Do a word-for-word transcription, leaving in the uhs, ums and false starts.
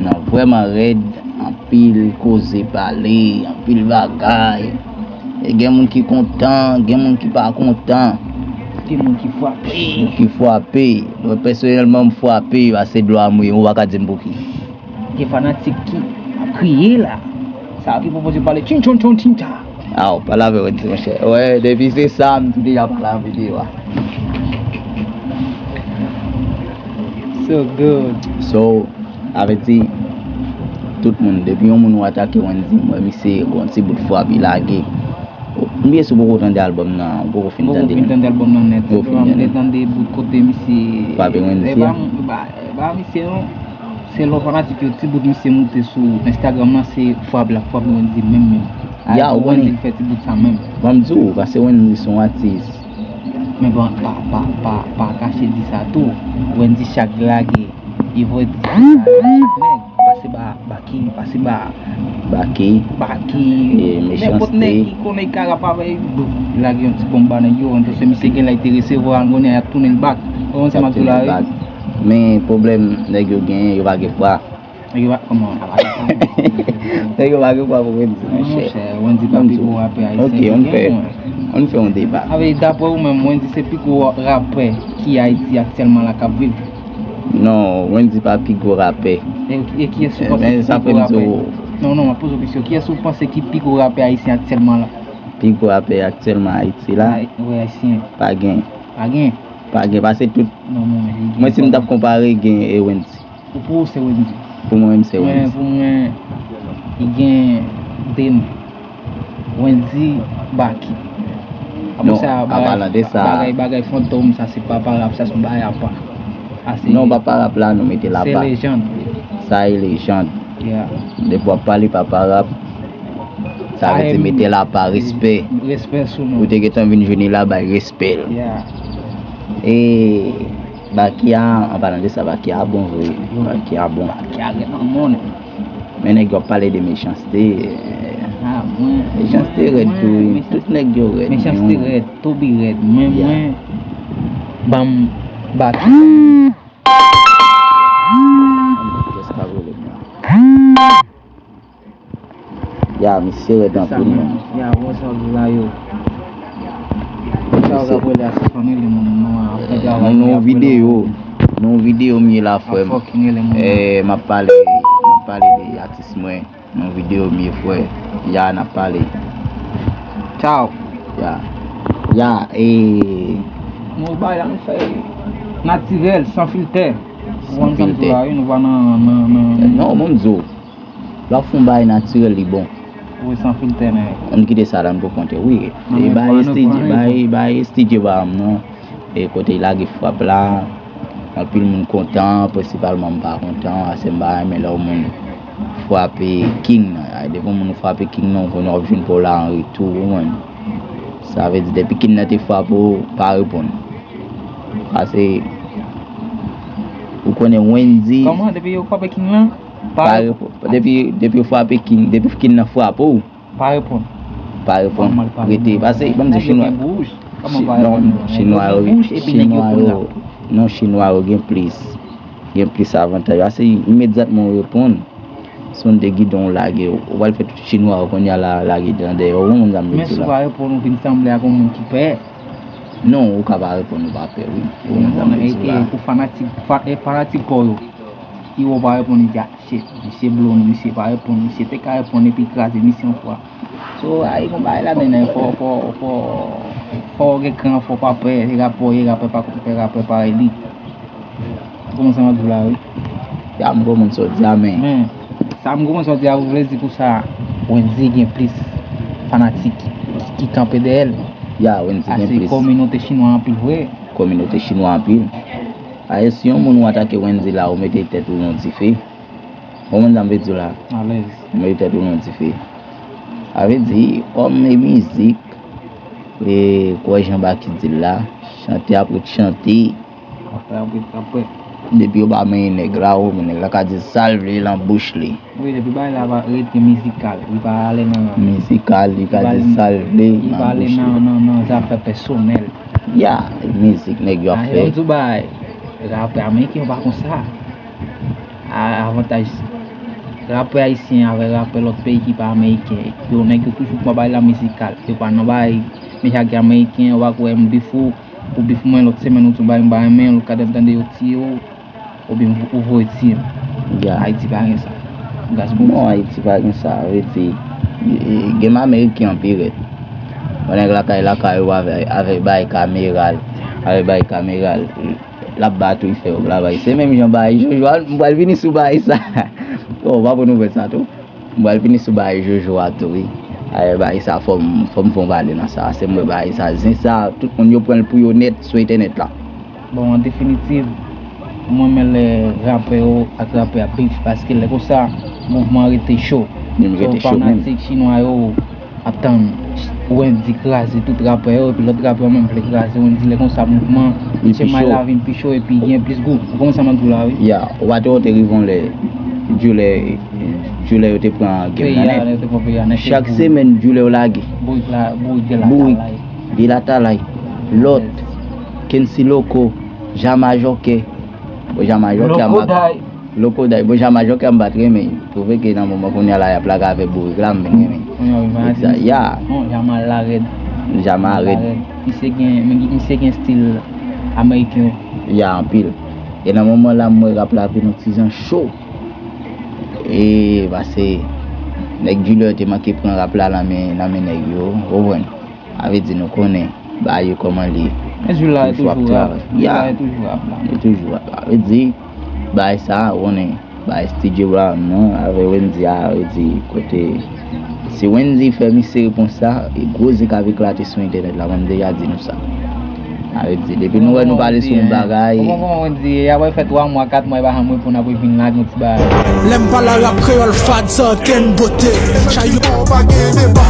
Nan vrèman rèd, anpil koze pale, anpil bagay. E gen moun ki kontan, gen moun ki pa kontan. Gen moun ki frape. Moun ki frape. Mwen pèsonèlman m frape, pase dlo a mouye, ou pa ka di m pouki. Gen fanatik ki ap kriye la. Sa ki pwopoze pale tchin tchon tchon tchin tcha. Aw, pale avè Wendy, monchè. Wè, depi se sa, m tou deja pale an videyo a. So good. So, sa vle di, tout moun, depi yon moun ou atake Wendy, m wè misye gon ti bout frap li lage. M bliye si w poko tande albòm nan, ou poko fin tande. M poko fin tande albòm nan nèt. Ou poko fin tande. M te tande bout kote misye frape Wendy a. E pa, e pa misye non. Se lè fanatik yo, ti bout misye moute sou Instagram nan, se frap l ap frape Wendy menm menm. Ya, ou konnen. Wendy fè ti bout sa menm. Ban m di w, pase Wendy se yon atis. Men bon, pa, pa, pa, pa kache di sa tou. Wendy chak lage, e vre di sa, chak nèg, pase ba, ba ki, pase ba. Ba ki. Ba ki. E, nenpòt nèg ki konnen ka rap avè l, lage yon ti bonm ba nèg yo, antan se misye gen lè te resevwa, konnen y ap tounen l bak. Ou konn sa m ap di w la, wi. Men pwoblèm nèg yo genyen, yo pa gen fwa. Nèg yo pa, kòman, a pa sa. Nèg yo pa gen fwa pou Wendy, monchè. Monchè, Wendy pa pi gwo rapè ayisyen ki genyen. Ok, ann fè, ann fè yon deba. Avè, daprè ou menm, Wendy se pi gwo rapè ki Ayiti aktyèlman la k ap viv? Non, Wendy pa pi gwo rapè. E, e kiyès ou panse ki pi gwo rapè? Non, non, m ap poze w kesyon. Kiyès ou panse ki pi gwo rapè ayisyen aktyèlman la? Pi gwo rapè aktyèlman Ayiti la? Ay-, wi, ayisyen. Pa gen. Pa gen? Pa gen, pase tout. Non, non, li gen. Mwen, si m t ap konpare, gen e Wendy. Ou, pou ou se Wendy? Pou mwen menm, se Wendy. Mwen, pou mwen, li gen de non. Wendy, Baky. Apre sa, bagay, bagay, bagay Fantom, sa se pa pa rap, sa se yon bagay apa. Sa se, non, pa pa rap la, nou mete l apa. Se lejann. Sa e lejann. Yeah. Depi w ap pale pa pa rap, sa vle di mete l apa, respè. Respè sou non. Ou te gentan vin jwenn li la, bay respè l. Yeah. E Baky a, an palan de sa, Baky a bon vre. Baky a bon. Baky a rèd nan mòn. Men nèg yo ap pale de mechanste. Ah, mwen, mechanste rèd tou, wi. Tout nèg yo rèd. Mechanste rèd, Toby rèd. Mwen, mwen, ban m Baky. Ya, misye rèd anpil, men. Ya, bon, sa w di la yo. Sa w ap rele a sispann rele moun non an, ap fè travay. Nan yon videyo, nan yon videyo m ye la, frè m. Ap fucking rele moun nan. Eh, m ap pale, m ap pale de atis mwen. Nan yon videyo m ye, frè. Ya, n ap pale. Ciao. Ya. Ya, e. Nou bay la, nou fè natirèl, san filtè. San filtè. Ou konn sa m di la, wi, nou pa nan, nan, nan. Non, mwen m di w. Lè w ap fè yon bagay natirèl, li bon. Wi, san filtè, nèg. Ann kite sa la, n pou konte, wi. E bay estidye, bay, bay estidye ba m nan. E kote l lage frap la, anpil moun kontan, prensipalman m pa kontan, paske m pa renmen lè yon moun frape king nan. Ay, depi yon moun frape king nan, ou konnen w ap jwenn pa w la an retou, ou konprann. Sa vle di, depi king nan te frape w, pa reponn. Paske, ou konnen Wendy. Kòman, depi yo frape king nan? Pa reponn. Depi, depi yo frape king, depi king nan frape w. Pa reponn. Pa reponn. Rete. Pase, ban m di chinwa. Chinwa yo, chinwa yo, non, chinwa yo gen plis, gen plis avantaj. Pase, imedyatman w reponn, si w te gidon w lage, ou pral fè tout chinwa yo kounye a la, lage dan dèyè w, ou konn sa m vle di la. Men si w pa reponn, ou vin sanble ak yon moun ki pè. Non, ou ka pa reponn, ou pa pè, wi. Ou konn sa m vle di la. Pou fanatik, fa-, e fanatik pa w yo, si w pa reponn, yo di, ah, shit, misye blow nou, misye pa reponn, misye te ka reponn epi kraze misye yon fwa. So, ay, gon bagay ladan, fò, fò, fò, fò w gen kran, fò w pa pè, e rapè w ye, rapè pa konn fè rapè parèy li. Ou konprann sa m ap di w la, wi. Ya, m konprann sa w di a, men. Men, sa m konprann sa w di a, vle di konsa, Wendy gen plis fanatik ki, ki kanpe dèyè l. Ya, Wendy gen plis. Ase kominote chinwa anpil vre. Kominote chinwa anpil. Ayè, si yon moun ou atake Wendy la, ou mete tèt ou nan dife. Ou konprann sa m vle di w la? Alèz. Ou mete tèt ou nan dife. Sa vle di, kòm e mizik, e, kwè jan Baky di l la, chante ap ret chante. Apre, apre, apre. Depi yo pa manyen nèg la, ou, nèg la ka di sa l vle nan bouch li. Wi, depi bagay la pa rete mizikal, li pa ale nan. Mizikal, li ka di sa l vle nan bouch li. Li pa ale nan, nan, nan zafè pèsonèl. Ya, mizik nèg yo ap fè. An, yon ti bagay, rapè ameriken yo pa konsa. A, avantaj Rapè ayisyen avè rapè lòt peyi ki pa ameriken, yo nèg yo toujou pran bagay la mizikal. Yo pa nan bagay mechanste ameriken, ou pa kwè m bif ou, ou bif mwen, lòt semèn ou di w bagay m pa renmen l, ou ka tande yo tiye w, oubyen ou voye tiye m. Ayiti pa gen sa. Gaspon. Non, Ayiti pa gen sa. Vle di, gen ameriken anpil rèd. Yon nèg lakay lakay ou avè, avè bay kamera l, avè bay kamera l. L ap bat ou, l fè w travay. Se menm jan bagay Jojo a, m pral vini sou bagay sa. Oh, w ap wè nouvèl sa tou. M pral vini sou bagay Jojo a tou, wi. Ayè, bagay sa, fò m, fò m fè yon pale nan sa. Se mwen bagay sa, zen sa, tout moun yo pran l pou yo nèt sou entènèt la. Bon, an definitiv, mwen renmen lè rapè yo ak rapè ap bif, paske lè konsa, mouvman an rete cho. Li rete cho menm. Fanatik chinwa yo ap tann Wendy kraze tout rapè yo, epi lòt rapè yo menm vle kraze Wendy. Lè konsa, mouvman Che May la vin pi cho epi gen plis gou. Ou konprann sa m ap di w la, wi. Ya, ou pa te wè te rive yon lè, Djoulè, Djoulè yo te pran game nan nèt. Chak semèn, Djoulè yo lage. Bourik la, bourik de la Bourik, talay. De la talay. Lòt, Kensi Loko, Jama Jòkè. Bon, Jama Jòkè a m pa Loko Day, bon, Jama Jòkè a m pa t renmen. Twouve ke nan moman kounye a la, y ap lage avè bourik la, m vin renmen. Kounye a, wi, Nèg sa, ya. Non, Jama la rèd. Jama rèd. Misye gen, misye gen stil ameriken. Ya, anpil. E nan moman la, m wè rap la vin yon ti jan cho. E, pase, nèg Djoulè te manke pran rap la nan men, nan men nèg yo, ou konprann? Sa vle di nou konnen bagay yo kòman l ye. Men Djoulè toujou ap travay. Ya. Djoulè toujou ap la. Li toujou ap la. Sa vle di, bagay sa, ou konnen, bagay Studio Brown, non, avè Wendy a, sa vle di, kote, si Wendy fè misye repons sa, e gwo zen k ap eklate sou entènèt la, mwen m deja di nou sa. Sa vle di, depi nou wè nou pale sou yon bagay. Ou konprann kòman Wendy ye, apre fè twa mwa, kat mwa, e pa janm reponn, apre vin lage yon ti bagay. Lè m pale a rap kreyòl fad san okenn bote. Chay yo. Pa gen deba.